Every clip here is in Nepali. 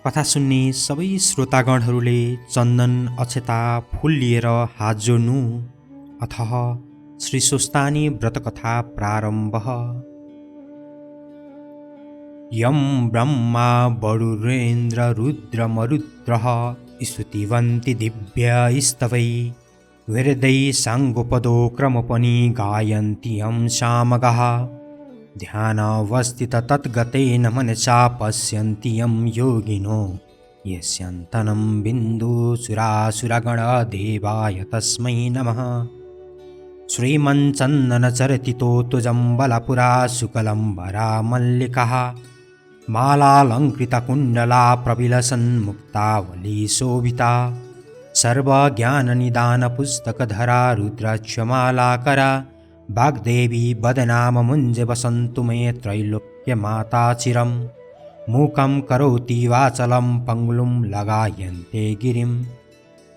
कथा सुन्ने सबै श्रोतागणहरूले चन्दन अक्षता फुल लिएर हात जोड्नु। अथः श्री स्वस्तानी व्रतकथा प्रारम्भ। यं ब्रह्मा वरुणेन्द्र रुद्रमरुद्रः स्तुतिवन्ति दिव्यैस्तवै वेदै साङ्गोपदो क्रमपनि गायन्ति यं सामगाः ध्यानावस्थित तद्गतेन मनसा पश्यन्ति यं योगिनो यस्यान्तनं बिन्दुसुरासुरगणदेवाय तस्मै नमः। श्रीमञ्चन्दनचर्तितो तुजम्बलपुरा शुकलम्बरा मल्लिकाः मालालङ्कृतकुण्डला प्रविलसन्मुक्तावली शोभिता सर्वज्ञाननिदानपुस्तकधरा रुद्राक्षमालाकरा वाग्देवी वदनाममुञ्ज वसन्तु मे त्रैलोक्यमाता चिरं मूकं करोति वाचलं पङ्गुं लगायन्ते गिरिं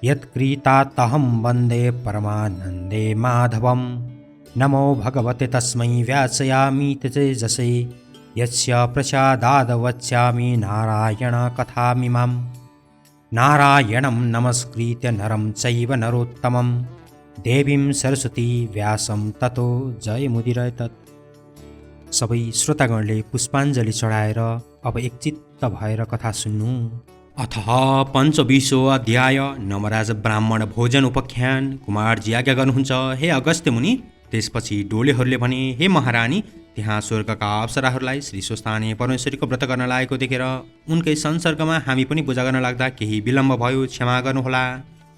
यत्कृतात्तहं वन्दे परमानन्दे माधवं। नमो भगवते तस्मै व्यासयामि तेजसे यस्य प्रसादाद् वक्ष्यामि नारायणकथामिमां। नारायणं नमस्कृत्य नरं चैव नरोत्तमं देवीं सरस्वती व्यासं ततो जयमुदीरयेत्। सबै श्रोतागणले पुष्पाञ्जली चढाएर अब एकचित्त भएर कथा सुन्नु। अथः पञ्चविंशो अध्याय नमराज ब्राह्मण भोजन उपाख्यान। कुमारजी आज्ञा गर्नुहुन्छ हे अगस्त्य मुनि। त्यसपछि डोलेहरूले भने हे महारानी, त्यहाँ स्वर्गका अप्सराहरूलाई श्री स्वस्तानी परमेश्वरीको व्रत गर्न लागेको देखेर उनकै संसर्गमा हामी पनि पूजा गर्न लाग्दा केही विलम्ब भयो, क्षमा गर्नुहोला।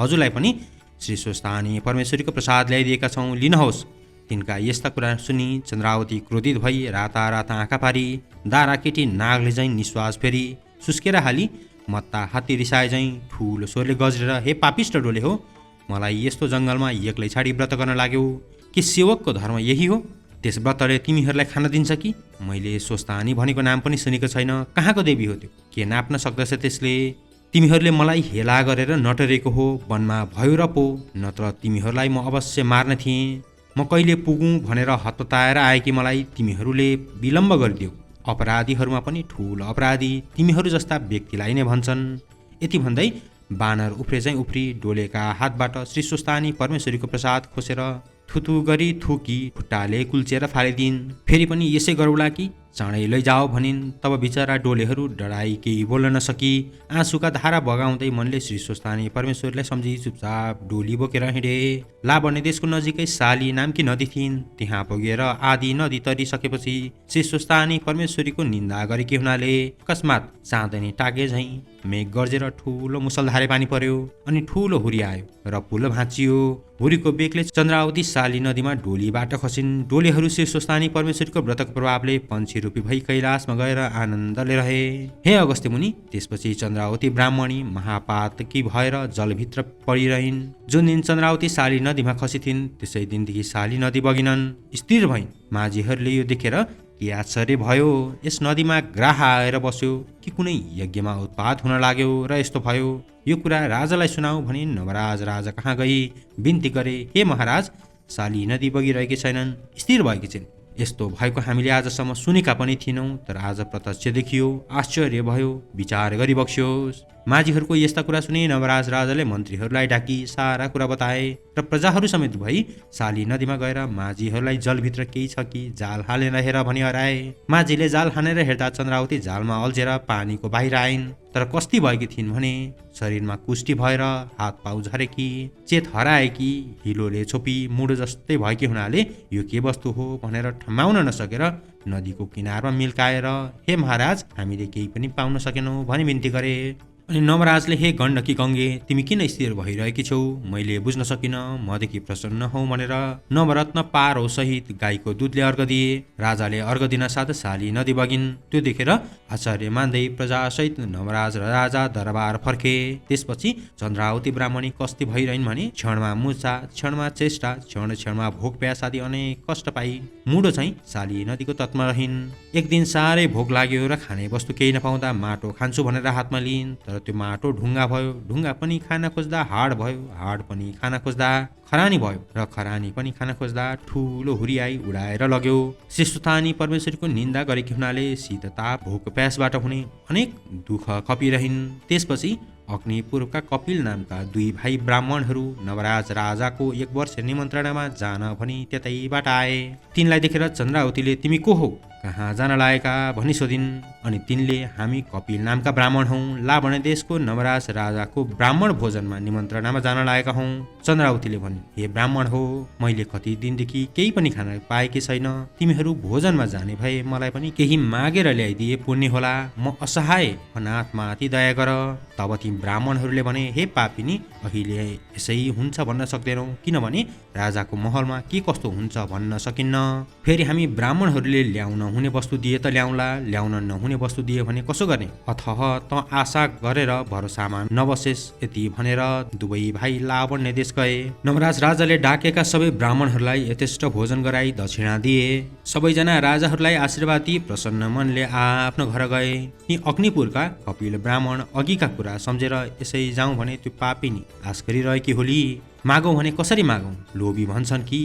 हजुरलाई पनि श्री स्वस्तानी परमेश्वरीको प्रसाद ल्याइदिएका छौँ, लिनुहोस्। तिनका यस्ता कुरा सुनि चन्द्रावती क्रोधित भई राता राता आँखा पारी दारा केटी नागले झैँ निश्वास फेरी सुस्केर हाली मत्ता हात्ती रिसाए झैँ ठुलो स्वरले गज्रेर हे पापिष्ट डोले हो, मलाई यस्तो जङ्गलमा एक्लै छाडी व्रत गर्न लाग्यो। के सेवकको धर्म यही हो? त्यस व्रतले तिमीहरूलाई खान दिन्छ कि? मैले स्वस्तानी भनेको नाम पनि सुनेको छैन। कहाँको देवी हो त्यो? के नाप्न सक्दछ त्यसले? तिमीहरूले मलाई हेला गरेर नटरेको हो, वनमा भयो र पो, नत्र तिमीहरूलाई म अवश्य मार्न थिएँ। म कहिले पुगौँ भनेर हतपताएर आए कि मलाई तिमीहरूले विलम्ब गरिदियो। अपराधीहरूमा पनि ठुलो अपराधी तिमीहरू जस्ता व्यक्तिलाई नै भन्छन्। यति भन्दै बानर उफ्रे चाहिँ उफ्री डोलेका हातबाट श्री स्वस्तानी परमेश्वरीको प्रसाद खोसेर थुथु गरी थुकी खुट्टाले कुल्चेर फालिदिन्। फेरि पनि यसै गरौला कि चाँडै लैजाओ भनिन्। तब बिचरा डोलेहरू डराई केही बोल्न नसकी आँसुका धारा बगाउँदै मनले श्री स्वस्तानी परमेश्वरीलाई सम्झी चुपचाप डोली बोकेर हिँडे। लावण्य देशको नजिकै साली नामकी नदी थिइन्। त्यहाँ पुगेर आदि नदी तरिसकेपछि श्री स्वस्तानी परमेश्वरीको निन्दा गरेकी हुनाले अकस्मात चाँदनी टागे झैँ मेघ गर्जेर ठुलो मुसलधारे पानी पर्यो अनि ठुलो हुरी आयो र पुल भाँचियो। हुरीको बेगले चन्द्रावती साली नदीमा डोलीबाट खसिन्। डोलेहरू श्री स्वस्तानी परमेश्वरीको व्रतको प्रभावले पन्छी रूपी भई कैलाशमा गएर आनन्दले रहे। हे अगस्त्य मुनि, त्यसपछि चन्द्रावती ब्राह्मणी महापातकी भएर जलभित्र परिरहिन्। जुन दिन चन्द्रावती साली नदीमा खसिथिन् त्यसै दिनदेखि साली नदी बगिनन्, स्थिर भइन्। माझीहरूले यो देखेर के आश्चर्य भयो, यस नदीमा ग्राह आएर बस्यो कि कुनै यज्ञमा उत्पात हुन लाग्यो र यस्तो भयो? यो कुरा राजालाई सुनाऊ भनी नवराज राजा कहाँ गई बिन्ती गरे, हे महाराज, साली नदी बगिरहेकी छैनन्, स्थिर भएकी छिन्। यस्तो भएको हामीले आजसम्म सुनेका पनि थिएनौँ, तर आज प्रत्यक्ष देखियो, आश्चर्य भयो, विचार गरी बक्स्योस्। माझीहरूको यस्ता कुरा सुने नवराज राजाले मन्त्रीहरूलाई डाकी सारा कुरा बताए र प्रजाहरू समेत भई साली नदीमा गएर माझीहरूलाई जलभित्र केही छ कि जाल हालेर हेर भनी हराए। माझीले जाल हानेर हेर्दा चन्द्रावती जालमा अल्झेर पानीको बाहिर आइन्, तर कस्ती भएकी थिइन् भने शरीरमा कुष्ठी भएर हात पाउ झरेकी, चेत हराएकी, हिलोले छोपी मुडो जस्तै भएकी हुनाले यो के वस्तु हो भनेर ठम्माउन नसकेर नदीको किनारमा मिल्काएर हे महाराज, हामीले केही पनि पाउन सकेनौँ भनी बिन्ती गरे। अनि नवराजले हे गण्डकी गङ्गे, तिमी किन स्थिर भइरहेकी छौ? मैले बुझ्न सकिनँ, मदेखि प्रसन्न हौ भनेर नवरत्न पारो सहित गाईको दुधले अर्घ दिए। राजाले अर्घ दिन साथ साली नदी बगिन्। त्यो देखेर आचार्य मान्दै प्रजासहित नवराज र राजा दरबार फर्के। त्यसपछि चन्द्रावती ब्राह्मणी कस्ती भइरहन् भने क्षणमा मुर्छा, क्षणमा चेष्टा, क्षणमा भोक प्यास आदि अनेक कष्ट पाई मुडो चाहिँ साली नदीको तटमा रहिन्। एक दिन साह्रै भोक लाग्यो र खाने वस्तु केही नपाउँदा माटो खान्छु भनेर हातमा लिइन्, तर तर त्यो माटो ढुङ्गा भयो, ढुङ्गा पनि खान खोज्दा हाड भयो, हाड पनि खान खोज्दा खरानी भयो र खरानी पनि खान खोज्दा ठुलो हुरियाई उडाएर लग्यो। श्री सुतानी परमेश्वरको निन्दा गरेकी हुनाले शीत ताप भोक प्यासबाट हुने अनेक दुःख खपिरहन्। त्यसपछि अग्निपुरका कपिल नामका 2 भाइ ब्राह्मणहरू नवराज राजाको 1 वर्ष निमन्त्रणामा जान भनी त्यतैबाट आए। तिनलाई देखेर चन्द्रावतीले तिमी को हो, कहाँ जान लागेका भनी सोधिन्। अनि तिनले हामी कपिल नामका ब्राह्मण हौँ, लावण्य देशको नवराज राजाको ब्राह्मण भोजनमा निमन्त्रणामा जान लागेका हौँ। चन्द्रावतीले भनिन्, हे ब्राह्मण हो, मैले कति दिनदेखि केही पनि खान पाएकी छैन, तिमीहरू भोजनमा जाने भए मलाई पनि केही मागेर ल्याइदिए पुण्य होला, म असहाय अनाथमाथि दया गर। तब ती ब्राह्मणहरूले भने, हे पापिनी, अहिले यसै हुन्छ भन्न सक्दैनौ, किनभने राजाको महलमा के कस्तो हुन्छ भन्न सकिन्न। फेरि हामी ब्राह्मणहरूले ल्याउन हुने वस्तु दिए त ल्याउला, ल्याउन नहुने वस्तु दिए भने कसो गर्ने, अथह त आशा गरेर भरोसामा नबसेस। यति भनेर 2 भाइ लावण्य देश गए। नवराज राजाले डाकेका सबै ब्राह्मणहरूलाई यथेष्ट भोजन गराई दक्षिणा दिए। सबैजना राजाहरूलाई आशीर्वाद दिई प्रसन्न मनले आफ्नो घर गए। ती अग्निपुरका कपिल ब्राह्मण अघिका कुरा सम्झेर यसै जाउँ भने त्यो पापिनी आश गरिरहेकी होली, मागौँ भने कसरी मागौँ, लोभी भन्छन् कि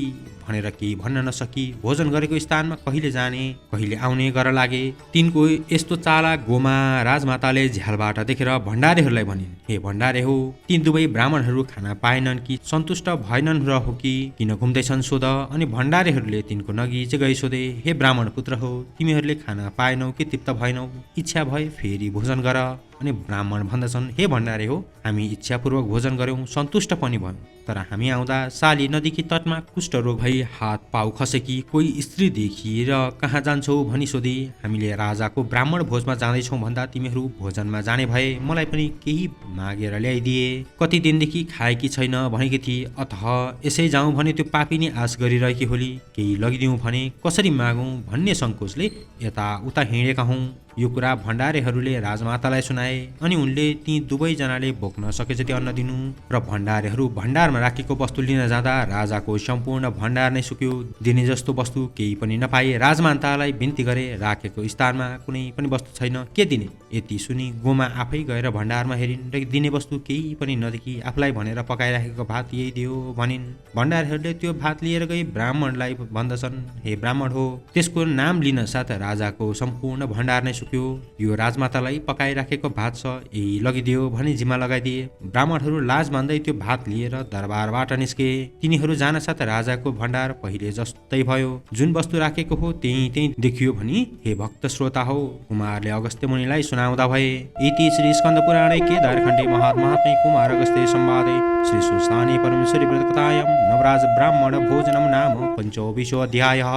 भनेर केही भन्न नसकी भोजन गरेको स्थानमा कहिले जाने कहिले आउने गर लागे। तिनको यस्तो चाला गोमा राजमाताले झ्यालबाट देखेर भण्डारेहरूलाई भनिन्, हे भण्डारे हो, ती 2 ब्राह्मणहरू खाना पाएनन् कि सन्तुष्ट भएनन् र हो कि किन घुम्दैछन् सोध। अनि भण्डारेहरूले तिनको नजिक गई सोधे, हे ब्राह्मण पुत्र हो, तिमीहरूले खाना पाएनौ कि तृप्त भएनौ, इच्छा भए फेरि भोजन गर। अनि ब्राह्मण भन्दछन्, हे भण्डारे हो, हामी इच्छापूर्वक भोजन गर्यौं, सन्तुष्ट पनि भयौं, तर हामी आउँदा साली नदीकी तटमा कुष्ठ रोग भई हात पाउ खसेकी कोही स्त्री देखिएर कहाँ जान्छौ भनी सोधी। हामीले राजाको ब्राह्मण भोजमा जाँदैछौँ भन्दा तिमीहरू भोजनमा जाने भए मलाई पनि केही मागेर ल्याइदिए। कति दिनदेखि खाएकी छैन भनेकी थिए, अतः यसै जाउँ भने त्यो पापिनी आश गरिरहेकी होली, केही लगिदिउँ भने कसरी मागौँ भन्ने सङ्कोचले यता उता हिँडेका हौँ। यो कुरा भण्डारेहरूले राजमातालाई सुनाए। अनि उनले ती 2 जनाले बोक्न सके जति अन्न दिनु र भण्डारेहरू भण्डारमा राखेको वस्तु लिन जाँदा राजाको सम्पूर्ण भण्डार नै सुक्यो। दिने जस्तो वस्तु केही पनि नपाए। राजमातालाई बिन्ती गरे, राखेको स्थानमा कुनै पनि वस्तु छैन, के दिने। यति सुनि गोमा आफै गएर भण्डारमा हेरिन् र दिने वस्तु केही पनि नदेखि आफूलाई भनेर पकाइराखेको भात यही दियो भनिन्। भण्डारहरूले त्यो भात लिएर गई ब्राह्मणलाई भन्दछन्, हे ब्राह्मण हो, त्यसको नाम लिन साथ राजाको सम्पूर्ण भण्डार नै सुक्यो। यो राजमातालाई पकाइराखेको भात छ, यही लगिदियो भनी जिम्मा लगाइदिए। ब्राह्मणहरू लाज मान्दै त्यो भात लिएर दरबारबाट निस्के। तिनीहरू जान साथ राजाको भण्डार पहिले जस्तै भयो। जुन वस्तु राखेको हो त्यही देखियो भनी हे भक्त श्रोता हो, कुमारले अगस्त्य मुनिलाई सुनाउँदा भए। इति श्री स्कन्द पुराणे केदारखण्डे महात्म्ये कुमार अगस्त्य संवादे श्री सुस्तानी परमेश्वरी व्रतकथायां नवराज ब्राह्मण भोजनम नाम 25 अध्यायः।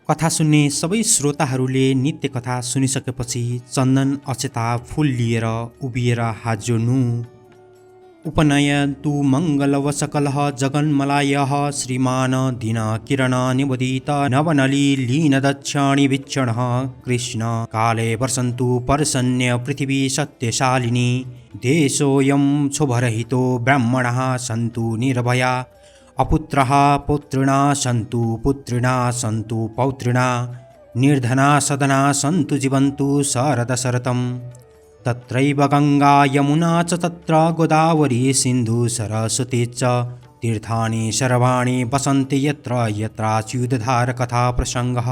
कथा सुन्ने सबै श्रोताहरूले नित्य कथा सुनिसकेपछि चन्दन अक्षता फूल लिएर उभिएर हात जोड्नु। उपनयन्तु मङ्गलवशकलः जगन्मलायः श्रीमान् दिनकिरण निवदित नवनली लीनदक्षिणी वीक्षणः कृष्ण काले वर्षन्तु पर्सन्य पृथिवी सत्यशालिनी देशोऽयं शुभरहितो ब्राह्मणः सन्तु निर्भया अपुत्रः पौत्रिणा सन्तु पुत्रिणा सन्तु पौत्रिणा निर्धना सदना सन्तु जीवन्तु शरदशरथं तत्रैव गङ्गा यमुना च तत्र गोदावरी सिन्धु सरस्वती च तीर्थानि सर्वाणि वसन्ति यत्र यत्राच्युतधारकथा प्रसङ्गः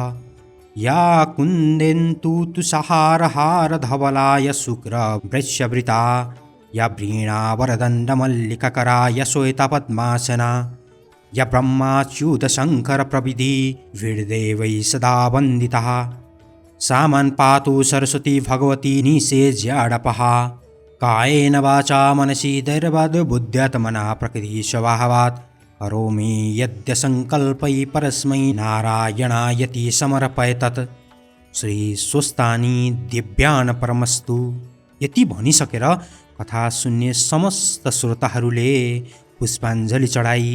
या कुन्देन्तु तुषारहार धवलाय शुक्रवृक्षवृता या व्रीणा वरदण्डमल्लिककरा यशोयता या ब्रह्माच्युतशङ्करप्रविधि वीरदेवैः सदा वन्दितः सामान् पातु सरस्वती भगवती निषेज्याडपः कायेन वाचा मनसि दैर्वाद्बुद्ध्यात्मना प्रकृतिस्वभावात् करोमि यद्य सङ्कल्पै परस्मै नारायणायति समर्पयतत् श्री स्वस्तानी दिव्यान परमस्तु। यति भनिसकेर कथा सुन्ने समस्त श्रोताहरूले पुष्पाञ्जली चढाई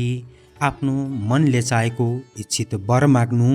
आफ्नो मनले चाहेको इच्छित वर माग्नु।